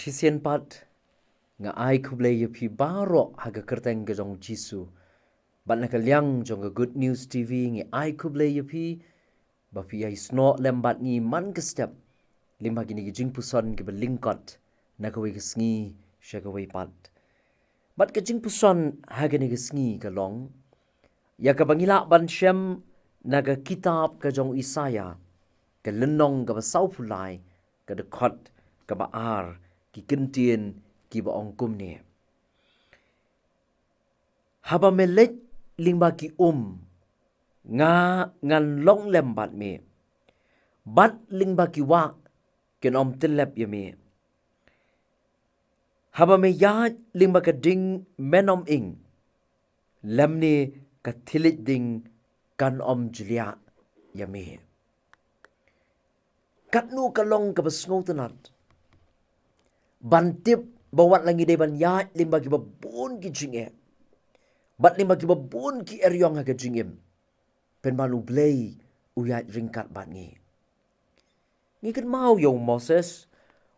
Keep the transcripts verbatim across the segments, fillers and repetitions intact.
Shisien pat, nga ai khublei ïa phi baroh ha ka kyrteng ka jong u Jisu. Bad na ka liang jong ka Good News T V, nga ai khublei ïa phi ba phi ïai snoh lem bad ngi man ka step lyngba kine ki jingpuson kiba lyngkot na kawei ka sngi sha kawei pat. Bad ka jingpuson ha kane ka sngi ka long ïa kaba ngi lah ban shem na ka kitab ka jong u Isaïah, ka lynnong kaba sawphew lai, ka dkhot kaba ar, ki kyntien kiba ong kumne: Haba me leit lyngba ki um, nga ngan long lem bad me. Bad lyngba ki wah, kin ym tyllep ïa me. Haba me ïaid lyngba ka ding, men ym ing, lymne ka thylliej ding kan ym jliah ïa me. Katno ka long kaba sngewtynnat ban tip ba wat la ngi dei ban ïaid lyngba kiba bun ki jingeh, bad lyngba kiba bun ki eriong ha ka jingim, pynban U Blei u ïaid ryngkat bad ngi. Ngi kynmaw ïa u Moses,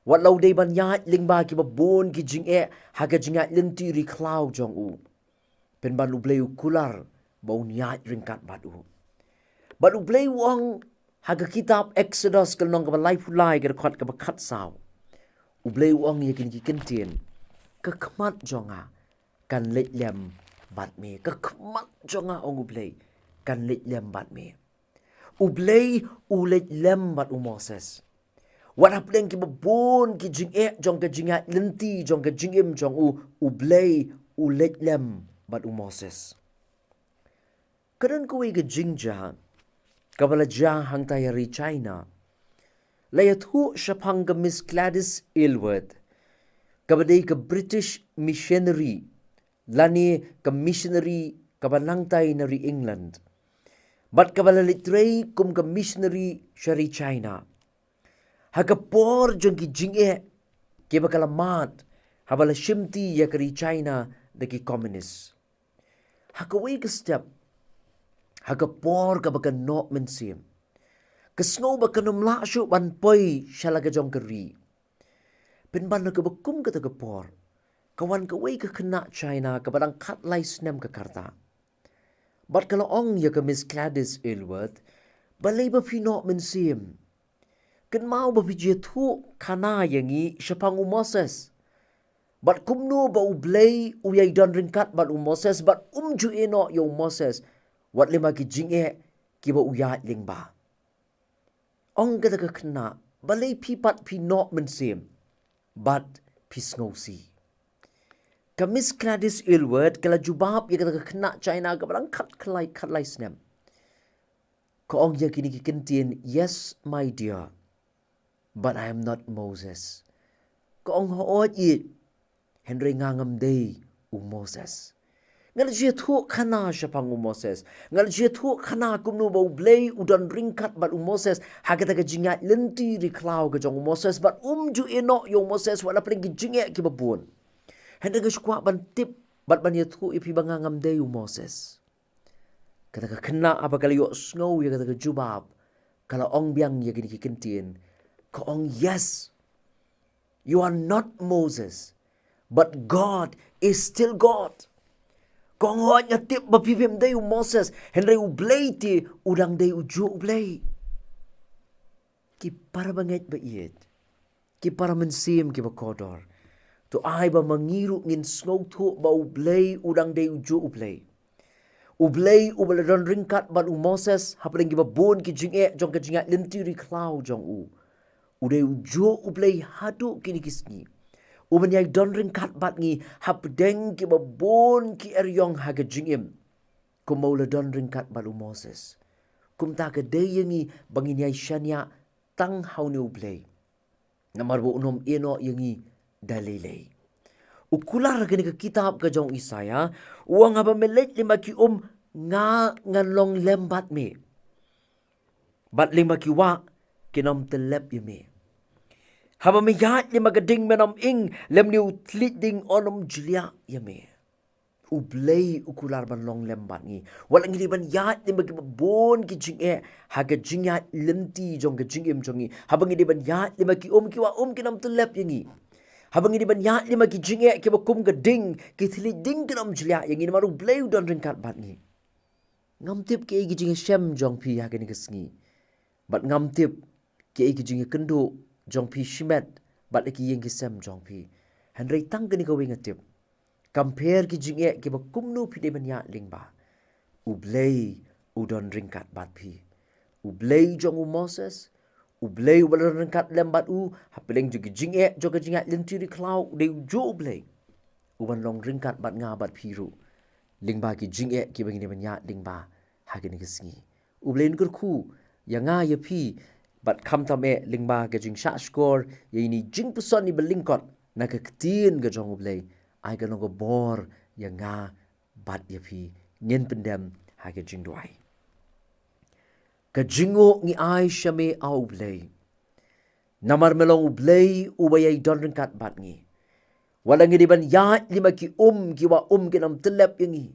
wat la u dei ban ïaid lyngba kiba bun ki jingeh ha ka jingïaid lynti ri khlaw jong u, pynban U Blei u kular ba un ïaid ryngkat bad u. Bad U Blei u ong ha ka kitab Exodus ka lynnong kaba laiphew lai, ka dkhot kaba khatsaw, U Blei u ong ïa kine ki kyntien: Ka khmat jong nga kan leit lem bad me. Ka khmat jong nga, ong U Blei, kan leit lem bad me. U Blei u leit lem bad u Moses. Wat hapdeng kiba bun ki jingeh jong ka jingïaid lynti jong ka jingim jong u, U Blei u leit lem bad u Moses. Ka don kawei ka jingjia kaba la jia hangtai ha ri China. La ïathuh shaphang ka Miss Gladys Aylward, kaba dei ka British missionary, lane ka missionary kaba nangtai na ri England, bad kaba la leit trei kum ka missionary sha ri China ha ka por jong ki jingeh kiba ka la mad, haba la shimti ïa ka ri China da ki komunis. Ha kawei ka step, ha ka por kaba ka noh mynsiem, ka sngew ba kan ym lah shuh ban poi sha la ka jong ka ri. Pynban ha kaba kum kata ka por, ka wan kawei ka khynnah China kaba dang khatlai snem ka rta. Bad ka la ong ïa ka Miss Gladys Aylward: Balei ba phi noh mynsiem? Kynmaw ba phi ju ïathuh khana ïa ngi shaphang u Moses, bad kumno ba U Blei u ïai don ryngkat bad u Moses, bad um ju ïehnoh ïa u Moses wat lyngba ki jingeh kiba u ïaid lyngba. Ong kata ka khynnah: Balei phi pat phi noh mynsiem bad phi sngewsih? Ka Miss Gladys Aylward ka la jubab ïa kata ka khynnah China kaba dang khatlai, khatlai snem. Ka ong ïa kine ki kyntien: Yes, my dear, but I am not Moses. Ka ong: Hooid, hynrei nga ngam dei u Moses. Nga la ju ïathuh khana shaphang u Moses. Nga la ju ïathuh khana kumno ba U Blei u don ryngkat bad u Moses ha kata ka jingïaid lynti ri khlaw ka jong u Moses, bad um ju ïehnoh ïa u Moses wat la hapdeng ki jingeh kiba bun. Hynrei nga shu kwah ban tip bad ban ïathuh ïa phi ba nga ngam dei u Moses. Kata ka khynnah, haba ka la ïohsngew ïa kata ka jubab, ka la ong biang ïa kine ki kyntien. Ka ong: Yes, you are not Moses, but God is still God. Ka ong: Hooid, nga tip ba phi phim dei u Moses, hynrei U Blei te u dang dei ujuh U Blei. Ki para bangeit ba ïeit, ki para mynsiem kiba kordor, to ai ba ma ngi ruh ngin sngewthuh ba U Blei u dang dei ujuh U Blei. U Blei uba la don ryngkat bad u Moses hapdeng kiba bun ki jingeh jong ka jingïaid lynti ri khlaw jong u, u dei ujuh U Blei haduh kine ki sngi. U ban ïai don ryngkat bad ngi hapdeng kiba bun ki eriong ha ka jingim, kumba u la don ryngkat bad u Moses. Kumta ka dei ïa ngi ba ngin ïai shaniah tang ha une U Blei, namar ba un ym ïehnoh ïa ngi da lei lei. U kular ha kane ka kitab ka jong u Isaïah, u ong: Haba me leit lyngba ki um, nga ngan long lem bad me. Bad lyngba ki wah, kin ym tyllep ïa me. Haba me ïaid lyngba ka ding, men ym ing, lymne u thylliej ding un ym jliah ïa me. U Blei u kular ban long lem bad ngi wat la ngi dei ban ïaid lyngba kiba bun ki jingeh ha ka jingïaid lynti jong ka jingim jong ngi. Haba ngi dei ban ïaid lyngba ki um, ki wah um kin ym tyllep ïa ngi. Haba ngi dei ban ïaid lem ha ki jingeh kiba kum ka ding, ki thylliej ding kim jliah ïa ngi namar U Blei u don ryngkat bad ngi. Ngam tip kiei ki jingshem jong phi ha kane ka sngi, bad ngam tip kiei ki jingkynduh jong phi shimet bad ki ïing ki sem jong phi. Hynrei tang kane kawei nga tip, kam pher ki jingeh kiba kumno phi dei ban ïaid lyngba, U Blei u don ryngkat bad phi. U Blei jong u Moses, U Blei uba la don ryngkat lem bad u hapdeng jong ki jingeh jong ka jingïaid lynti ri khlaw, u dei ujuh U Blei uban long ryngkat bad nga bad phi ruh lyngba ki jingeh kiba ngi dei ban ïaid lyngba ha kane ka sngi. U Blei un kyrkhu ïa nga ïa phi, bad khamtam eh lyngba ka jingshahshkor ïa ine i jingpuson iba lyngkot na ka ktien ka jong U Blei. Ai ka long ka bor ïa nga bad ïa phi. Ngin pyndem ha ka jingduwai. Ka jingnguh ngi ai sha me, A U Blei, namar me long U Blei uba ïai don ryngkat bad ngi. Wat la ngi dei ban ïaid lem ha ki um kiba um kim tyllep ïa ngi,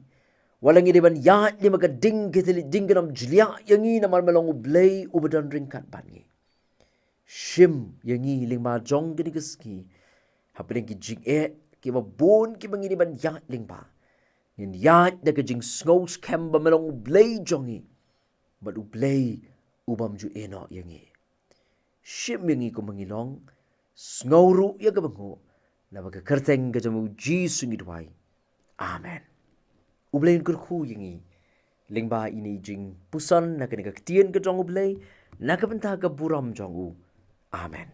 wat la ngi dei ban ïaid lem ha ka ding, ki thylliej ding kim jliah ïa ngi, namar me long U Blei uba don ryngkat bad ngi. Shim ïa ngi lyngba jong kane ka sngi hapdeng ki jingeh kiba bun kiba ngi dei ban ïaid lyngba. Ngin ïaid da ka jingsngew skhem ba me long U Blei jong ngi bad U Blei u bym ju ïehnoh ïa ngi. Shim ïa ngi kumba ngi long, sngew ruh ïa kaba nguh. Naba ka kyrteng ka jong U Jisu ngi duwai. Amen. U Blei un kyrkhu ïa ngi lyngba ine i jingpuson na kane ka ktien ka jong U Blei, na ka bynta ka burom jong u. Amen.